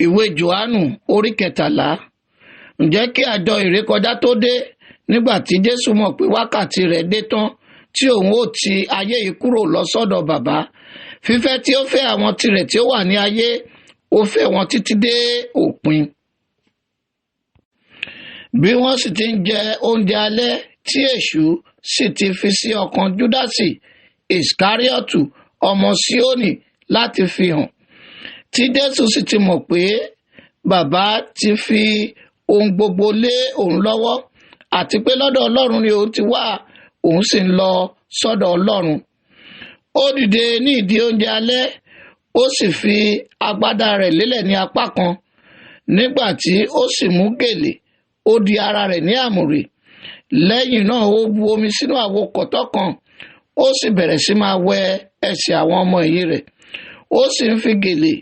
Ìwé Jòhánù orí 13. Ǹjẹ́ kí àjọ ìrékọjá tó dé, nígbà tí Jésù mọ̀ pé wákàtí rẹ̀ dé tán tí òun ó ti ayé yìí kúrò lọ sọ́dọ̀ Bàbá, fífẹ́ tí ó fẹ́ àwọn tirẹ̀ tí ó wà ní ayé, ó fẹ́ wọn títí dé òpin. Bí wọ́n sì ti ń jẹ oúnjẹ alẹ́, tí èṣù sì ti fi sí ọkàn Júdásì Ìsíkáríọ̀tù, ọmọ Síónì, láti fi hàn, tí Jésù sì ti mọ̀ pé Bàbá ti fi ohun gbogbo lé òun lọ́wọ́, àti pé lọ́dọ̀ Ọlọ́run ni òun ti wá, òun sì ń lọ sọ́dọ̀ Ọlọ́run, ó dìde ní ìdí oúnjẹ alẹ́, ó sì fi agbádá rẹ̀ lélẹ̀ ní apá kan. Nígbà tí ó sì mú gèlè, ó di ara rẹ̀ ní àmùrè. Lẹ́yìn náà, ó bu omi sínú àwo kọ̀tọ́ kan, ó sì bẹ̀rẹ̀ sí máa wẹ ẹsẹ̀ àwọn ọmọ ẹ̀yìn rẹ̀, ó sì ń fi gèlè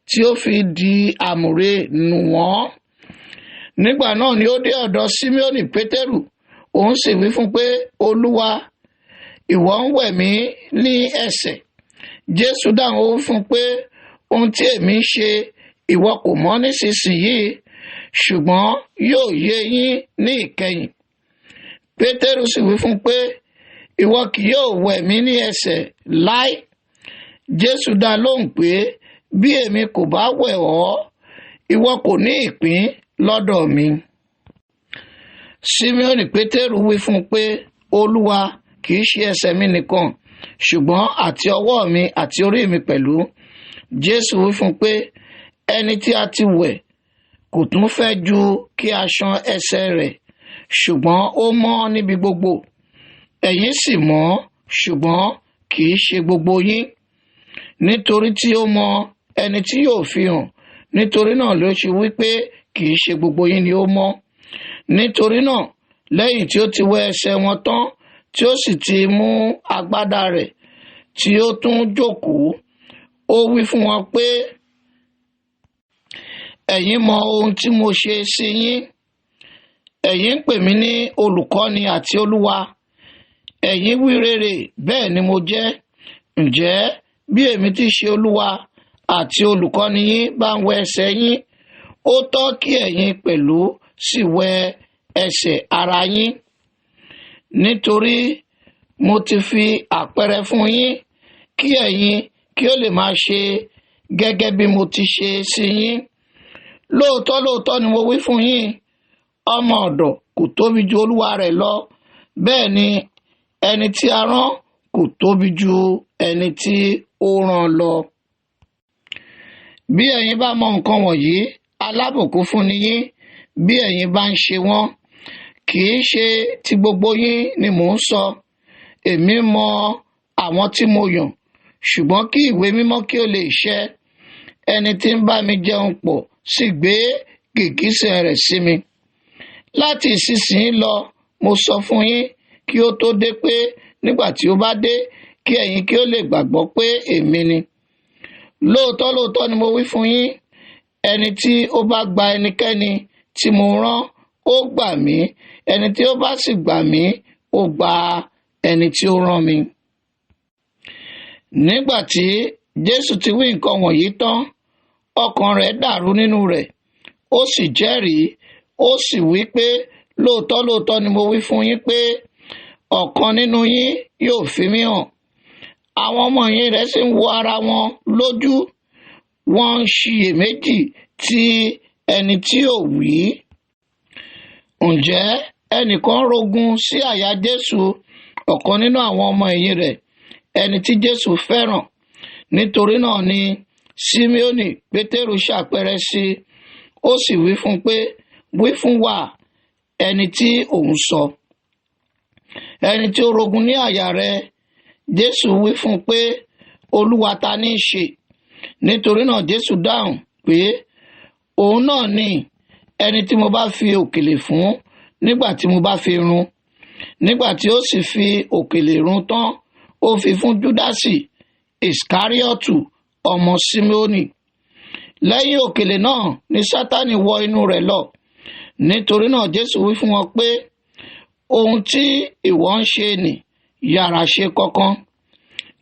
tí ó fi di àmùrè nù wọ́n. Nígbà náà ni ó dé ọ̀dọ̀ Símíọ́nì Pétérù. Òun sì wí fún pé, "Olúwa, ìwọ ń wẹ̀ mí ní ẹsẹ̀?" Jésù dáhùn, ó wí fún pé, "Ohun tí èmi ń ṣe, ìwọ kò mọ̀ nísinsìnyí, ṣùgbọ́n yóò yé yín ní ìkẹyìn." Pétérù sì wí fún pé, "Ìwọ kì yóò wẹ̀ mí ní ẹsẹ̀ láé." Jésù dá lóhùn pé, "Bí èmi kò bá wẹ̀ ọ́, ìwọ kò ní ìpín lọ́dọ̀ mi." Símíọ́nì Pétérù wí fún un pé, "Olúwa, kì í ṣe ẹsẹ̀ mi nìkan, ṣùgbọ́n àti ọwọ́ mi àti orí mi pẹ̀lú." Jésù wí fún un pé, "Ẹni tí a ti wẹ̀ kò tún fẹ́ ju kí a ṣan ẹsẹ̀ rẹ̀, ṣùgbọ́n ó mọ́ níbi gbogbo. Ẹ̀yin sì mọ́, ṣùgbọ́n kì í ṣe gbogbo yín." Nítorí tí ó mọ ẹni tí yóò fi hàn, nítorí náà ló ṣe wí pé kì í ṣe gbogbo yín ni ó mọ́. Nítorí náà, lẹ́yìn tí ó ti wẹ ẹsẹ̀ wọn tán, tí ó sì ti mú agbádá rẹ̀, tí ó tún jókòó, ó wí fún wọn pé, "Ẹ̀yin mọ ohun tí mo ṣe sí yín? Ẹ̀yin ń pè mí ní Olùkọ́ni àti Olúwa. Ẹ̀yin wí rere, bẹ́ẹ̀ ni mo jẹ́. Ǹjẹ́ bí èmi ti ṣe Olúwa àti Olùkọ́ni yín bá ń wẹ ẹsẹ̀ yín, ó tọ́ kí ẹ̀yin pẹ̀lú sì wẹ ẹsẹ̀ ara yín. Nítorí mo ti fi àpẹẹrẹ fún yín, kí ẹ̀yin kí ó lè máa ṣe gẹ́gẹ́ bí mo ti ṣe sí yín. Lóòótọ́ lóòótọ́ ni mo wí fún yín, ọmọ ọ̀dọ̀ kò tóbi ju olúwa rẹ̀ lọ, bẹ́ẹ̀ ni ẹni tí a rán kò tóbi ju ẹni tí ó rán lọ. Bí ẹ̀yin bá mọ nǹkan wọ̀nyí, alábùkún fún ni yín bí ẹ̀yin bá ń ṣe wọ́n. Kì í ṣe ti gbogbo yín ni mò ń sọ. Èmi mọ àwọn tí mo yàn, ṣùgbọ́n kí ìwé mímọ́ kí ó lè ṣẹ, 'Ẹni tí ń bá mi jẹun pọ̀ sì gbé gìgísẹ̀ rẹ̀ sí mi.' Láti ìsinsìnyí lọ, mo sọ fún yín kí ó tó dé, pé nígbà tí ó bá dé, kí ẹ̀yin kí ó lè gbàgbọ́ pé èmi ni. Lóòótọ́ lóòótọ́ ni mo wí fún yín, ẹni tí ó bá gba ẹnikẹ́ni tí mo rán, ó gbà mí; ẹni tí ó bá sì gbà mí, ó gba ẹni tí ó rán mi." Nígbà tí Jésù ti wí nǹkan wọ̀nyí tán, ọkàn rẹ̀ dàrú nínú rẹ̀, ó sì jẹ́rìí, ó sì wí pé, "Lóòótọ́ lóòótọ́ ni mo wí fún yín pé ọ̀kan nínú yín yóò fi mí hàn." Àwọn ọmọ ẹ̀yìn rẹ̀ sì ń wo ara wọn lójú, wọ́n ń ṣiyèméjì ti ẹni tí ó wí. Ǹjẹ́ ẹnìkan rogun sí àyà Jésù, ọ̀kan nínú àwọn ọmọ ẹ̀yìn rẹ̀, ẹni tí Jésù fẹ́ràn. Nítorí náà ni Símíọ́nì Pétérù ṣàpẹẹrẹ sí i, ó sì wí fún un pé, "Wí fún wa ẹni tí òun sọ, ẹni tí ó rogun ní àyà rẹ̀." Jésù wí fún un pé, "Olúwa, ta ní í ṣe?" Nítorí náà Jésù dáhùn pé, "Òun náà ni ẹni tí mo bá fi òkèlè fún nígbà tí mo bá fi run." Nígbà tí ó sì fi òkèlè run tán, ó fi fún Júdásì Ìsíkáríọ̀tù, ọmọ Símónì. Lẹ́yìn òkèlè náà ni Sátánì wọ inú rẹ̀ lọ. Nítorí náà Jésù wí fún wọn pé, "Ohun tí ìwọ ń ṣe nì, yára ṣe kánkán."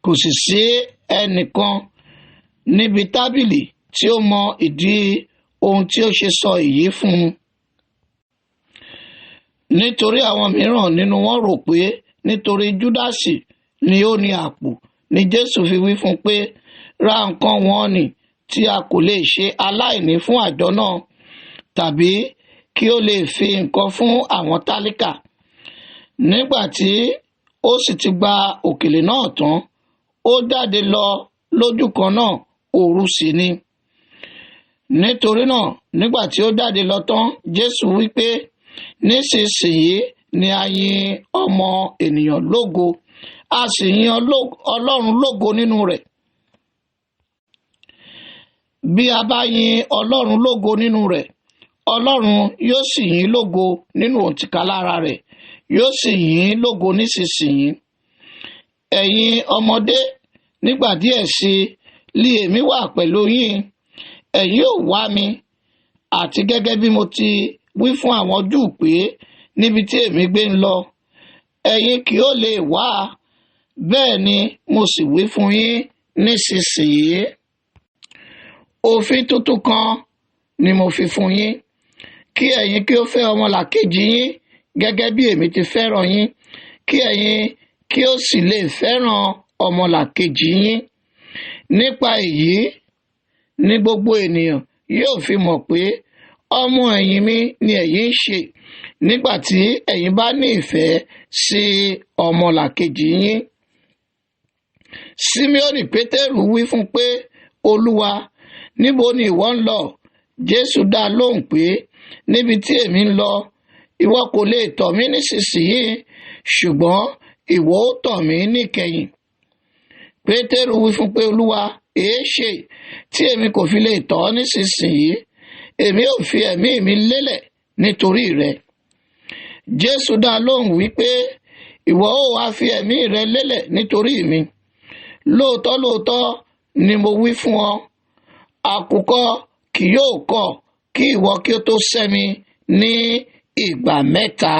Kò sì sí ẹnìkan níbi tábìlì tí ó mọ ìdí ohun tí ó ṣe sọ èyí fún un. Nítorí àwọn mìíràn nínú wọn rò pé nítorí Júdásì ni ó ní àpò ni Jésù fi wí fún un pé, ra nǹkan wọ̀nnì tí a kò lè ṣe aláìní fún àjọ náà, tàbí kí ó lè fi nǹkan fún àwọn tálíkà. Nígbà tí ó sì ti gba òkèlè náà tán, ó jáde lọ lójú kan náà, òru sì ni. Nítorí náà, nígbà tí ó jáde lọ tán, Jésù wí pé, nísinsìnyí ni a yin ọmọ ènìyàn lógo, a sì yin Ọlọ́run lógo nínú rẹ̀. Bí a bá yin Ọlọ́run lógo nínú rẹ̀, Ọlọ́run yóò sì yìn lógo nínú òǹtìkálára rẹ̀, yóò sì yìn lógo nísinsìnyí. Ẹ̀yin ọmọdé, nígbà díẹ̀ sí li èmi wà pẹ̀lú yín, ẹ̀yin ò wá mi, àti gẹ́gẹ́ bí mo ti wí fún àwọn Júù pé níbi tí èmi gbé ń lọ, ẹ̀yin kì ó lè wá, bẹ́ẹ̀ ni mo sì wí fún yín nísinsìnyí. Òfin tuntun kan ni mo fi fún yín, kí ẹ̀yin kí ó fẹ́ ọmọlàkejì yín gẹ́gẹ́ bí èmi ti fẹ́ràn yín, kí ẹ̀yin kí ó sì lè fẹ́ràn ọmọlàkejì yín. Nípa èyí ni gbogbo ènìyàn yóò fi mọ̀ pé ọmọ ẹ̀yìn mi ni ẹ̀yin ń ṣe, nígbà tí ẹ̀yin bá ní ìfẹ́ sí ọmọlàkejì yín. Símíọ́nì Pétérù wí fún pé, Olúwa, níbo ni ìwọ ń lọ? Jésù dá lóhùn pé, níbi tí èmi ń lọ, ìwọ kò lè tọ̀ mí nísinsìnyí, ṣùgbọ́n ìwọ ó tọ̀ mí níkẹyìn. Pétérù wí fún pé, Olúwa, èéṣe tí èmi kò fi lè tọ̀ ọ́ nísinsìnyí? Èmi ò fi ẹ̀mí mi lélẹ̀ nítorí rẹ. Jésù dá lóhùn wípé, ìwọ ó wá fi ẹ̀mí rẹ lélẹ̀ nítorí mi. Lóòótọ́ lóòótọ́ ni mo wí fún ọ, àkùkọ kì yóò kọ kí ìwọ kí ó tó sẹ́ mi ní ìgbà mẹ́ta.